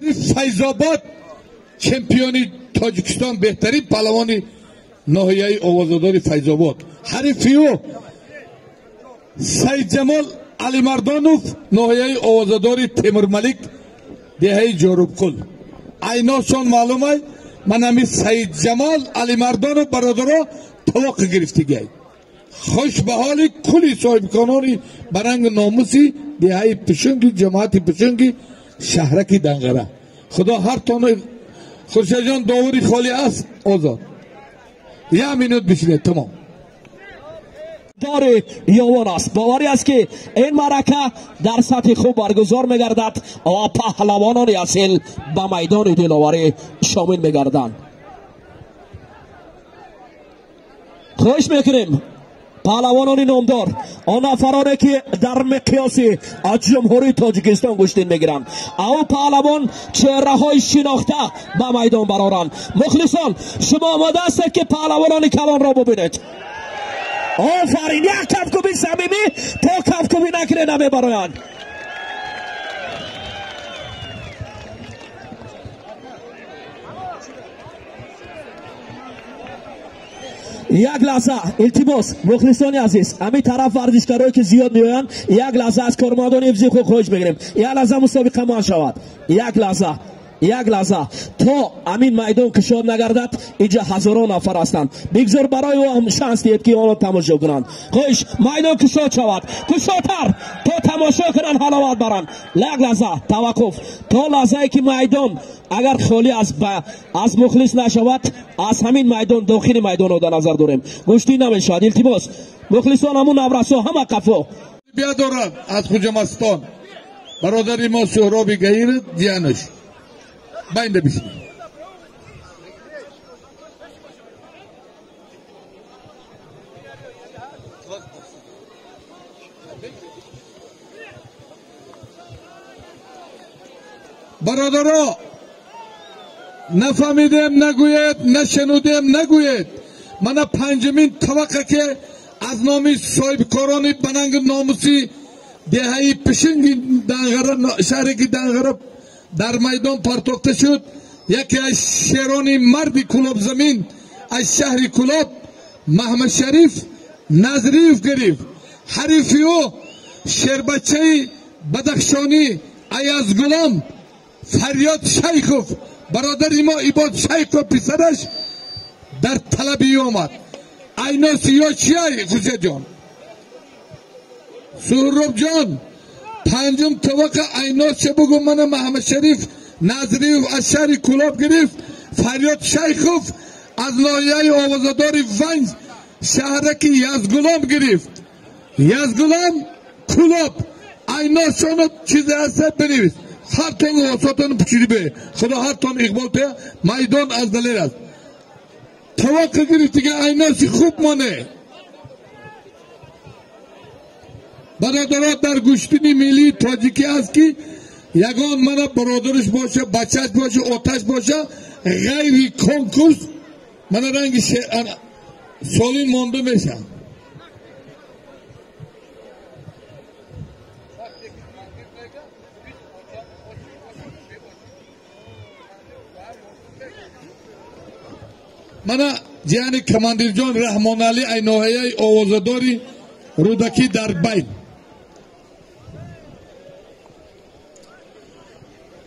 Файзобод чемпиони Тоҷикистон, беҳтарин паҳлавони ноҳияи овозадори Файзобод. Ҳарифи ӯ Саидҷамол Алимардонов, ноҳияи овозадори Темурмалик, деҳаи Ҷорубқул. Айношон маълумай, ман ҳами Саидҷамол Алимардонов бародаро тавоқи гирифтигай. Хуш ба ҳоли кулли соҳибкорони баранги номуси деҳаи Пушунги, ҷамоати Пушунги, шаҳраки Данғара. Худо ҳар тоно Хуршедҷон довури холӣ аст, озод. Як минут бишинед, тамом. Дори ёвон аст. Боварӣ аст, ки ин маърака дар сатҳи хуб баргузор мегардад ва паҳлавонони асил ба майдони диловарӣ шомил мегарданд. Хоҳиш мекунем паҳлавонони номдор, он нафароне ки дар миқёси аз Ҷумҳурии Тоҷикистон гӯштин мегиранд, ав паҳлавон чеҳраҳои шинохта ба майдон бароранд. Мухлисон, шумо омода ҳастед, ки паҳлавонони калонро бубинед? Офарин! Як кафкуби самимӣ, то кафкубӣ накунед намебароянд. Як лаҳза, илтимос, мухлисони азиз, ҳамин тараф варзишгарое ки зиёд меоянд, як лаҳза аз кормандони ҳифзи ҳуқуқ хоҳиш мекунем, як лаҳза мусобиқа манъ шавад. Як лаҳза, як лаҳза, то ҳамин майдон кушод нагардад, инҷа ҳазорон нафар ҳастанд, бигзор барои ӯ ҳам шанс диҳед, ки онро тамошо кунанд. Хоҳиш, майдон кушод шавад, кушодтар, то тамошо кунанд, ҳаловат баранд. Як лаҳза таваққуф, то лаҳзае ки майдон агар холӣ аз мухлис нашавад, аз ҳамин майдон, дохили майдонро дар назар дорем, гӯштӣ намешавад. Илтимос, мухлисон, ҳамун наврасо ҳама қафо. Биядорад аз Хуҷамастон бародари мо Суҳроби Гаиров, ҷиянаш байнда бишинед. Бародаро, нафаҳмидем нагӯед, нашунудем нагӯед. Мана панҷумин тавақа, ки аз номи соҳибкорони бананги номусӣ деҳаи Пишинги Данғара, шаҳреки Данғара дар майдон партофта шуд. Яке аз шерони марди Кулобзамин аз шаҳри Кулоб Маҳмадшариф Назриев гирифт. Ҳарифи ӯ шербачаи бадахшонӣ Аязгулом Фарёд Шайхов, бародари мо Ибод Шайхов писараш дар талаби ӯ омад. Айноси ё чияй, Хуршедҷон, Суҳробҷон, панҷум тавақа айносча бугу. Мана Маҳамадшариф Назриев аз шаҳри Кулоб гирифт, Фарёд Шайхов аз ноҳияи овозадори Ванҷ, шаҳраки Язгулом гирифт. Язгулом, Кулоб, айносшоно чизе ҳаста бинавис. Ҳартон либосотон пӯшиди бе, худо ҳартон иқбол тея. Майдон аз далер аст. Тавақа гирифтига айноси хуб моне. Бародаро, дар гӯштини миллии тоҷикӣ аст, ки ягон мана бародараш боша, бачааш боша, оташ боша, ғайри конкурс мана ранги солим монда мешавад. Мана ҷияни командирҷон Раҳмоналӣ ай ноҳияи овозадори Рӯдакӣ дар байн.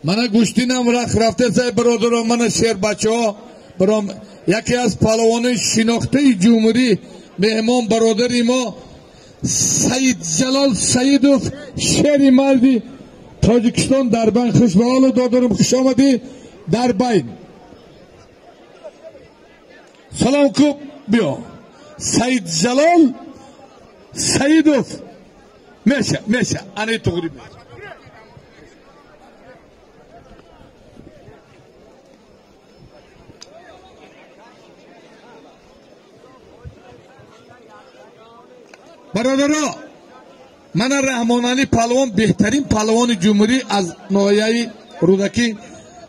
Мана гӯштинам рах рафтесай, бародаро. Мана шербачаҳо баром, яке аз паҳлавонои шинохтаи ҷумҳурӣ меҳмон, бародари мо Саидҷалол Саидов, шери марди Тоҷикистон дар байн. Хушбаҳолу додарам, хушомадӣ дар байн. Салом куб, биё Саидҷалол Саидов. Меша, меша, ани туғри меша. Бародаро, мана Раҳмоналӣ паҳлавон, беҳтарин паҳлавони ҷумҳурӣ аз ноҳияи Рӯдакӣ.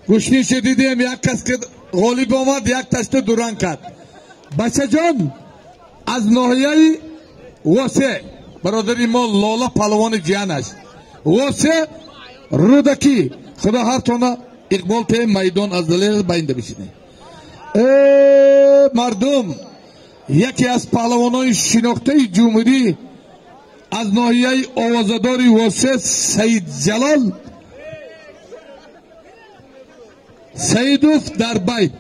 Гӯштише дидем, як кас ки ғолиб омад, як ташта дуранг кард. Бачаҷон аз ноҳияи Восе, бародари мо Лола паҳлавони ҷиянаш, Восе, Рӯдакӣ. Худо ҳартона иқбол те майдон аз далер байнда бишине. Мардум, яке аз паҳлавонони шинохтаи ҷумҳурӣ аз ноҳияи овозадори Восе Саидҷалол Саидов дар байт.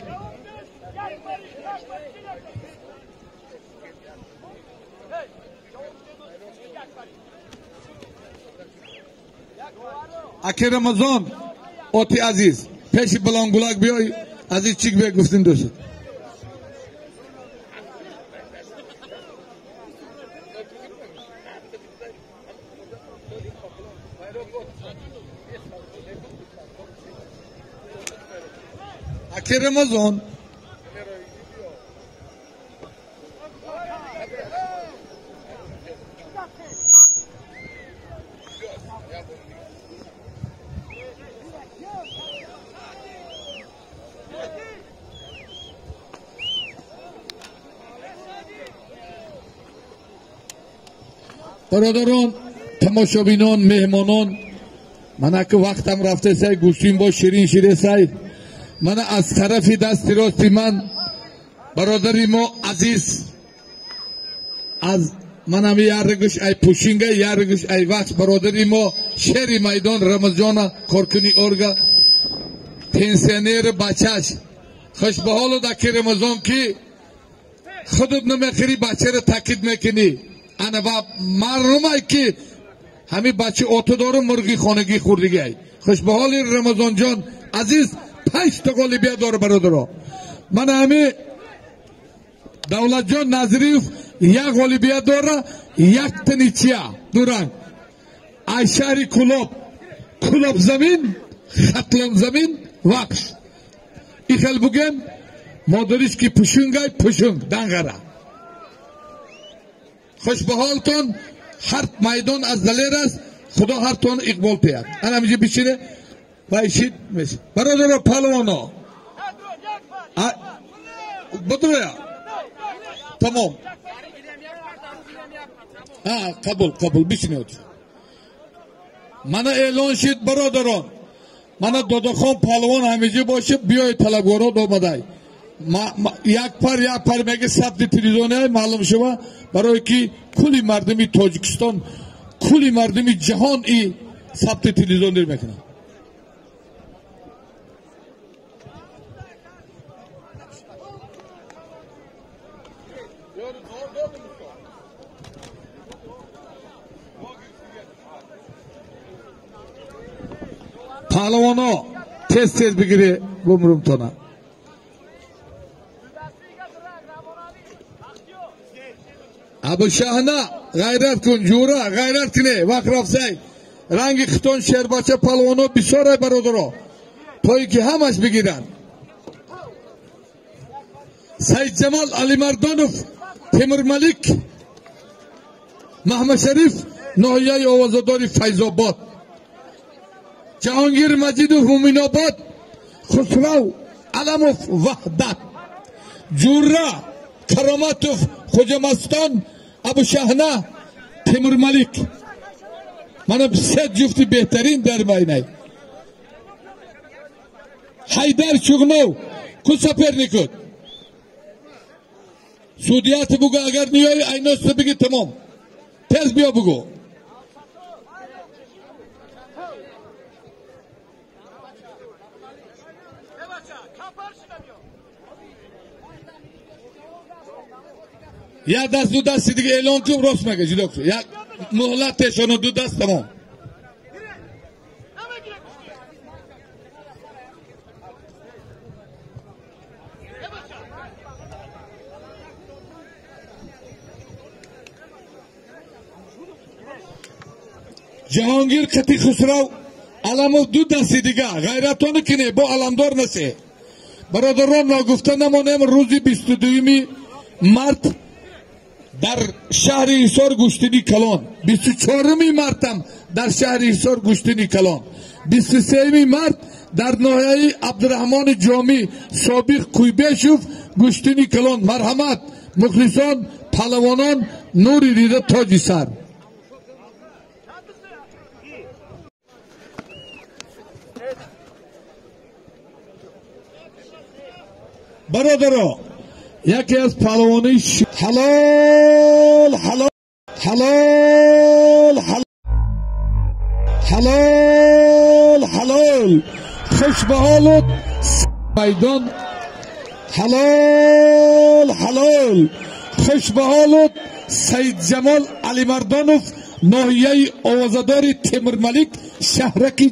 Аки Рамазон оти азиз пеши балонгулак биёй, азиз чик бе гуфтин дӯст. Аки Рамазон бародарон, тамошобинон, меҳмонон, мана ки вақтам рафтесай, гӯштин бо ширин ширесай. Мана аз тарафи дасти рости ман бародари мо азиз аз манами яргӯш ай пӯшинга, яргӯш ай вақт, бародари мо шери майдон Рамазона коркуни орга пенсионери бачаш. Хушбаҳолу даки Рамазон ки худут намехӯри, бачаро такид мекунӣ. Ана ва маълумай ки ҳамин бача ото дору мурғи хонагӣ хӯрдигай. Хушбаҳоли Рамазонҷон азиз 5 та ғолибият дора бародаро. Мана ҳами Давлатҷон Назриев як ғолибият дора, якта ничья, дуранг. Ай шаҳри Кулоб, Кулоб замин, Хатлон замин, Вахш. Ихел бугем, модариш ки пушунгай, пушунг, данғара. Хушбаҳолтон, ҳар майдон аз далер аст, худо ҳартон иқбол пеяд. Ана ҳаминҷо бишине ва ишид мешид. Бародаро палвоно. Бодроя. Тамом. Қабул, қабул, бишинед. Мана эълон шид бародарон. Мана Додахон палвон ҳаминҷо бошад, биёед талабгорон омадай. Як пар, як пар меги сабти телевизиония маълум шува, барое ки кули мардуми Тоҷикистон, кули мардуми ҷаҳон и сабти телевизионӣ мекунанд. Паҳлавоно тез тез бигире бумрумтона. Абушаҳна ғайрат кун, ҷура ғайрат куне, вақт рафсай. Ранги хитон шербача палвоно бисёрай бародаро, то ин ки ҳамаш бигиранд. Саидҷамал Алимардонов, Темурмалик Маҳмадшариф, ноҳияи овозадори Файзобод. Ҷаҳонгир Маҷидов, Муминобод. Хусрав Аламов, Ваҳдат. Ҷура Кароматов, Хоҷамастон. Абушаҳна Темурмалик. Мана се ҷуфти беҳтарин дар майнай. Ҳайдар Шуғнов ку соперникут? Судьяти бугӯ, агар ниёи айноста биги, тамом. Тез биё бугӯ. Як даст, ду дасти дига эълон кун, рост мега, ҷудо кун. Як муҳлат тешоно, ду даст, тамом. Ҷаҳонгир қати Хусрав Аламов ду дасти дига. Ғайратони кине, бо аламдор насе. Бародарон, ногуфта намонем, рӯзи 22 март дар шаҳри Ҳисор гӯштини калон, 24 мартам дар шаҳри Ҳисор гӯштини калон, 23 март дар ноҳияи Абдураҳмони Ҷомӣ собиқ Куйбешев гӯштини калон. Марҳамат, мухлисон, паҳлавонон, нури дида тоҷи сар. Бародаро, яке аз паҳлавони ҳалол, ҳалол, ҳалол, ҳалол, ҳалол, хуш ба ҳолут майдон. Ҳалол, ҳалол, хуш ба ҳолут. Саидҷамол Алимардонов, ноҳияи Овозадори Темурмалик, шаҳраки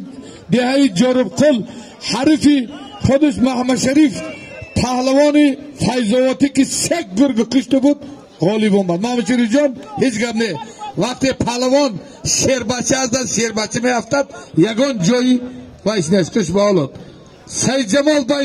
деҳаи Ҷорубқул, ҳарифи худаш Маҳамадшариф паҳлавони Файзовотӣ, ки се гурги кушта буд, ғолиб омад. Маҳамадшарифҷон, ҳеҷ гап не, вақте паҳлавон шербача аз даст шербача меафтад, ягон ҷои вайш нест. Хуш ба ҳолот, Саидҷамол бай.